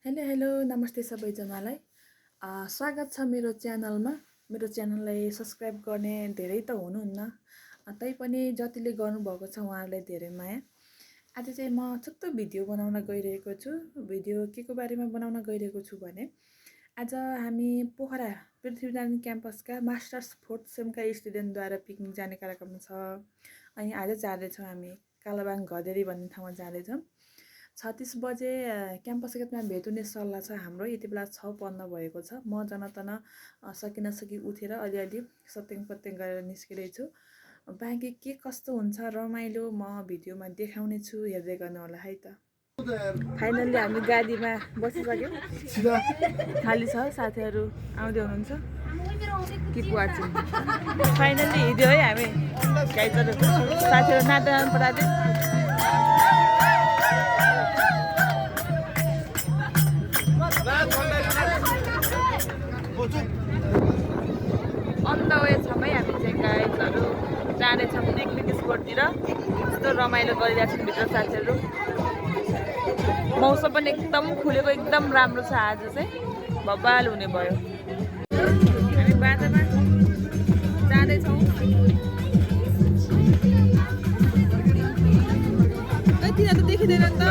Hello hello नमस्ते सबैजनालाई स्वागत छ मेरो च्यानलमा। मेरो च्यानललाई सब्सक्राइब गर्ने धेरै त हुनुहुन्न, तैपनि जतिले गर्नुभएको छ उहाँहरूलाई धेरै माया। आज चाहिँ म छोटो भिडियो बनाउन गइरहेको छु। भिडियो के को बारेमा बनाउन गइरहेको छु भने आज हामी पोखरा पृथ्वीनारायण क्याम्पसका मास्टर्स 4th सेमका स्टुडेन्टद्वारा पिकनिक जाने कार्यक्रम छ। अनि आज जाँदैछौँ हामी कालाबाङ घदेरी भन्ने ठाउँमा जाँदैछौँ। 36 बजे क्याम्पस गेटमा भेट हुने सल्लाह छ हाम्रो। यति बेला 6:15 भएको छ। म जनातना सकी नसकी उठेर अलिअलि सत्याङ पत्याङ गरेर निस्किरहेछु। बाँकी के कस्तो हुन्छ रमाइलो म भिडियोमा देखाउने छु, हेर्दै गर्नु होला है त। फाइनल्ली हामी गाडीमा बसिसक्यौँ, खाली छ, साथीहरू आउँदै हुनुहुन्छ कि वाचिङ। फाइनल्ली हिँड्यो है हामी गाइजहरू, साथीहरू नाच्दै जानु परायो। अन द वे छौँ है हामी चाहिँ गाइजहरू, जाँदैछौँ पिकनिक स्पोटतिर। यस्तो रमाइलो गरिरहेको छौँ भित्र साथीहरू। मौसम पनि एकदम खुलेको, एकदम राम्रो छ। आज चाहिँ बब्बाल हुने भयो। हामी बाटोमा जाँदैछौँ। तिनीहरू त देखिँदैन नि त।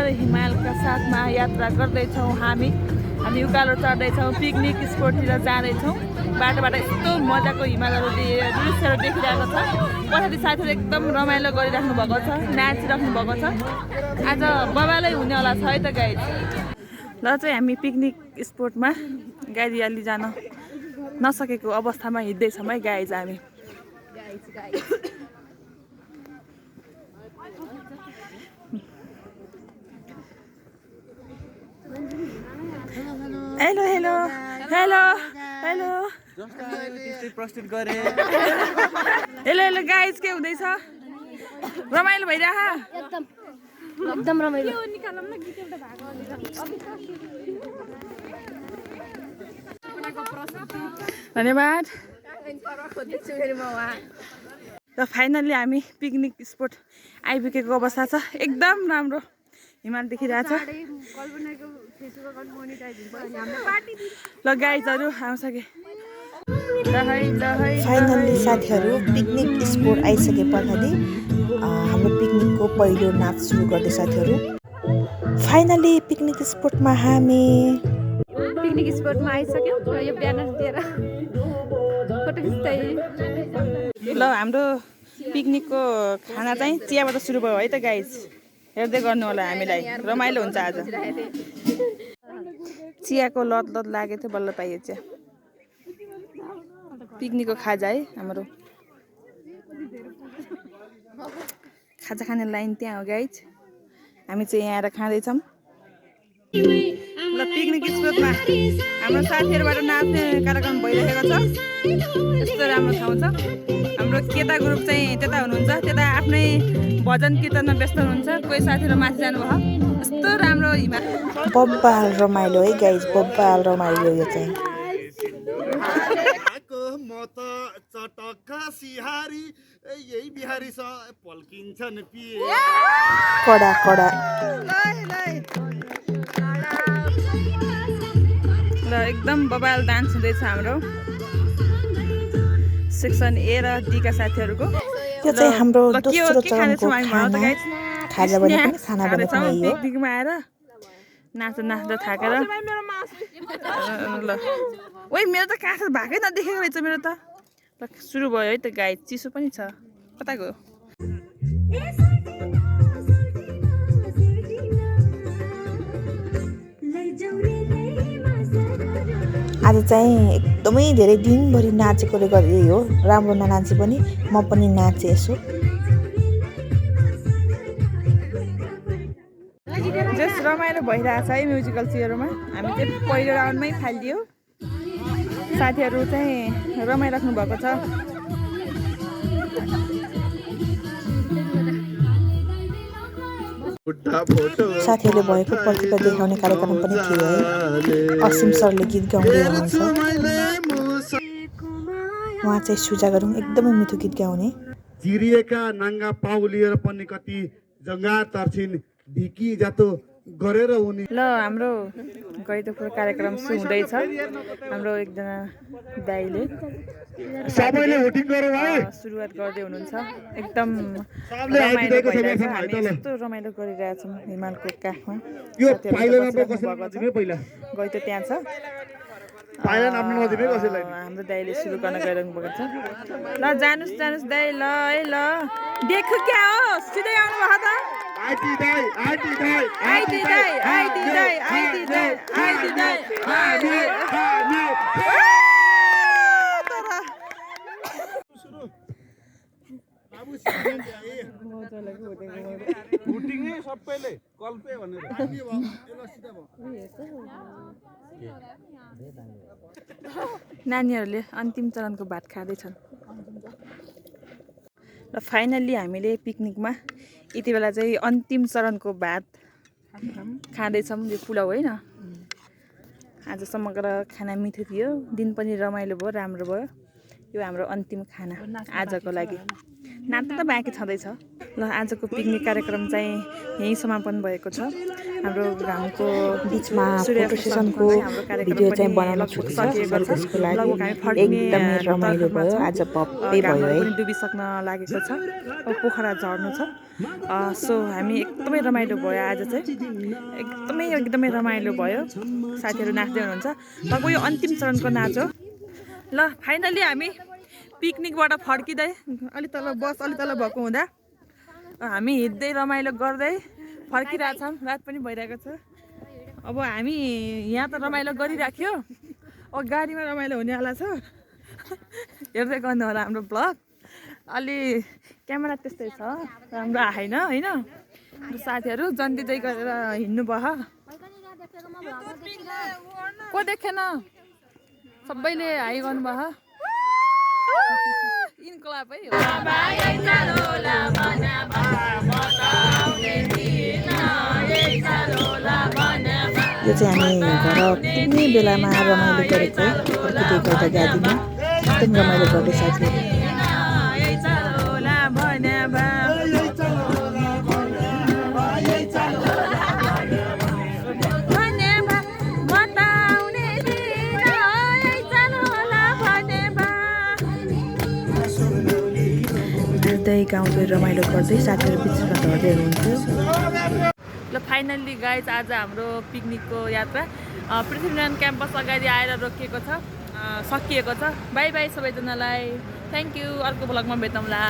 हिमालका साथमा यात्रा गर्दैछौँ हामी उकालो चढ्दैछौँ, पिकनिक स्पोटतिर जाँदैछौँ। बाटोबाट यस्तो मजाको हिमालहरू दृश्यहरू देखिरहेको छ। पछाडि साथीहरू एकदम रमाइलो गरिराख्नु भएको छ, नाचिराख्नु भएको छ। आज बबालै हुनेवाला छ है त गाइज। ल चाहिँ हामी पिकनिक स्पोटमा गाडी अलि जान नसकेको अवस्थामा हिँड्दैछौँ है गाइज हामी। हेलो हेलो हेलो हेलो प्रस्तुत गरे। हेलो हेलो गाइज, के हुँदैछ? रमाइलो भइरह? एकदम रमाइलो। धन्यवाद। र फाइनल्ली हामी पिकनिक स्पोट आइपुगेको अवस्था छ। एकदम राम्रो हिमाल देखिरहेछ। ल गाइजहरू आउँछ कि फाइनल्ली साथीहरू पिकनिक स्पोट आइसके पछाडि हाम्रो पिकनिकको पहिलो नाच सुरु गर्दै साथीहरू। फाइनल्ली पिकनिक स्पोटमा हामी पिकनिक स्पोटमा आइसक्यौँ र यो ब्यानर दिएर फोटो खिच्दै। ल हाम्रो पिकनिकको खाना चाहिँ चियाबाट सुरु भयो है त गाइज। हेर्दै गर्नु होला, हामीलाई रमाइलो हुन्छ आज। चियाको लत लत लागेको थियो, बल्ल पाइयो चिया। पिकनिकको खाजा है हाम्रो। खाजा खाने लाइन त्यहाँ हो गाइज। हामी चाहिँ यहाँ आएर खाँदैछौँ। ल पिकनिक स्पोटमा हाम्रो साथीहरूबाट नाच्ने कार्यक्रम भइरहेको छ। यस्तो राम्रो ठाउँ छ। हाम्रो केटा ग्रुप चाहिँ त्यता हुनुहुन्छ, त्यता आफ्नै भजन कीर्तनमा व्यस्त हुनुहुन्छ। कोही साथीहरू माथि जानुभयो। यस्तो राम्रो हिमाल, बब्बाल रमाइलो है गाइज, बब्बाल रमाइलो। यो चाहिँ म त चटक्का सिहारी यही बिहारी स पल्किन्छन् पिए। कडा कडा। ल एकदम बबाल डान्स हुँदैछ हाम्रो सेक्सन ए र डी का साथीहरूको। यो चाहिँ हाम्रो दोस्रो चरणको खाना। खाजा भने पनि खाना भने पनि यही हो। पिकनिकमा आएर नाच्दा नाच्दा थाकेर। ल ओइ मेरो त काँस भएकै नदेखेको रहेछ मेरो त। ल सुरु भयो है त गाइज। चिसो पनि छ। कता गयो? आज चाहिँ एकदमै धेरै दिनभरि नाचेकोले गर्दा यही हो। राम्रो ननाचे पनि म पनि नाचेँ यसो। जस रमाइलो भइरहेछ है म्युजिकल चेयरमा। हामी चाहिँ पहिलो राउन्डमै फालिदियो। साथीहरू चाहिँ रमाइराख्नु भएको छ। साथीहरूले भएको प्रतिभा देखाउने कार्यक्रम पनि थियो है। असीम सरले गीत गाउँदै हुनुहुन्छ। उहाँ चाहिँ सुजा गुरुङ एकदमै मिठो गीत गाउने। चिरिएका नाङ्गा पाउ लिएर पनि कति जङ्गा तर्छिन् ढिकी जातो गरेर उनी। ल हाम्रो गैतोको कार्यक्रम सुरु हुँदैछ। हाम्रो एकजना दाइले सबैले हुटिङ गरौँ है। सुरुवात गर्दै हुनुहुन्छ। एकदम सबले रमाइलो आइदिएको छ भइरहेछ। मेरोसँग हामी है त ल। यस्तो रमाइलो गरिरहेछौँ हिमालको काखमा। यो साथीहरू पाइला बसिराख्नु नम्बर कसैले भएको छ। नदिने पहिला गैतो त्यहाँ छ। पाइला नाप्नु नदिने कसैलाई नि। हाम्रो दाइले सुरु गर्न गइरहनु भएको छ। ल जानुस् दाइ ल है ल। देखु क्या हो सिधै आउनु भएको त। आइटी दाइ आइटी दाइ आइदी दाइ आइदी दाइ आइदी दाइ आइदी दाइ हुटिङ सबैले कल्पे भनेर नानीहरूले अन्तिम चरणको भात खाँदैछन्। र फाइनल्ली हामीले पिकनिकमा यति बेला चाहिँ अन्तिम चरणको भात खाँदैछौँ। यो पुलाउ होइन। आज समग्र खाना मिठो थियो। दिन पनि रमाइलो भयो राम्रो भयो। यो हाम्रो अन्तिम खाना आजको लागि। नाच्नु त बाँकी छँदैछ। ल आजको पिकनिक कार्यक्रम चाहिँ यहीँ समापन भएको छ। हाम्रो घामको बिचमा सूर्य फोटो सेसनको हाम्रो कार्यक्रम भिडियो चाहिँ पनि बनाउन लगभग छुटेछ। सकिएको छ। त्यसको लागि लगभग हामी फर्किने एकदमै रमाइलो तर्खरमा भयो। छौँ। आज भव्य भयो घामहरू है। पनि डुबिसक्न लागेको छ। अब पोखरा झर्नु छ। सो हामी एकदमै रमाइलो भयो आज चाहिँ। एकदमै रमाइलो भयो। साथीहरू नाच्दै हुनुहुन्छ। लगभग यो अन्तिम चरणको नाच हो। ल फाइनली हामी पिकनिकबाट फर्किँदै अलि तल भएको हुँदा हामी हिँड्दै रमाइलो गर्दै फर्किरहेछौँ। रात पनि भइरहेको छ। अब हामी यहाँ त रमाइलो गरिराख्यो। अब गाडीमा रमाइलो हुनेवाला छ। हेर्दै गर्नु होला हाम्रो ब्लग। अलि क्यामेरा त्यस्तै छ राम्रो आएन होइन। साथीहरू जन्दिँदै गरेर हिँड्नु भयो। को देखेन सबैले हाई गर्नुभयो। इन्कलाब है यो चाहिँ हामी घर पुग्ने बेलामा रमाइलो गरेको फर्किँदै गर्दा गाडीमा एकदम रमाइलो गर्दै साथीहरू। गाउँदै रमाइलो गर्दै साथीहरू बिचमा झर्दै हुनुहुन्थ्यो। ल फाइनल्ली गाइज आज हाम्रो पिकनिकको यात्रा पृथ्वीनारायण क्याम्पस अगाडि आएर रोकिएको छ। सकिएको छ। बाई बाई सबैजनालाई। Thank you. अर्को भ्लगमा भेटौँला।